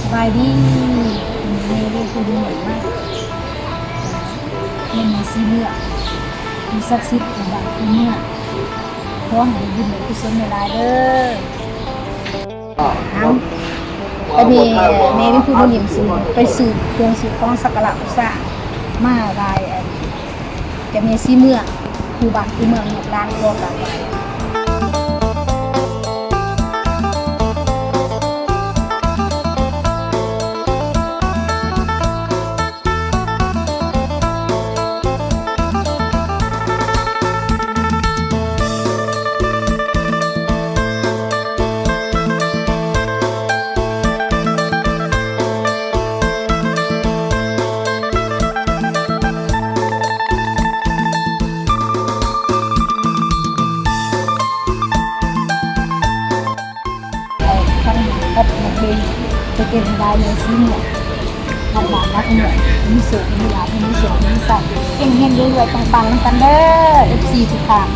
ສະບາຍດີ ແມ່ເວພູ ມາ ແມ່ນແມ່ຊີເມືອງ ທີ່ສັກສິດຂອງບ້ານຄູເມືອງ. ຂໍໃຫ້ໄດ້ບຸນໄດ້ກຸສົນຫຼາຍໆເດີ. ເອົາ ຕອນນີ້ແມ່ເວພູ ມາຍິ້ມ ຊິໄປຊື້ເຄື່ອງຊື້ຂອງສັກກາລະບູຊາ ມາໄຫວ້ ອັນ ເຈົ້າແມ່ຊີເມືອງ ຄູ່ບ້ານຄູ່ເມືອງ ລູກຫຼານຂໍກາບໄຫວ້. ເອີ ທັງໝົດໝົດເລີຍ ຈະເປັນລາຍເນື້ອຊີ້ນເນາະ ຮັກບ້ານຮັກເມືອງ ມີໂຊກມີລາບ ມີໂຊກມີໄຊ ເຮັງໆ ລວຍໆ ປັງໆ ນຳກັນເດີ ເອັຟຊີ ທຸກທ່ານ.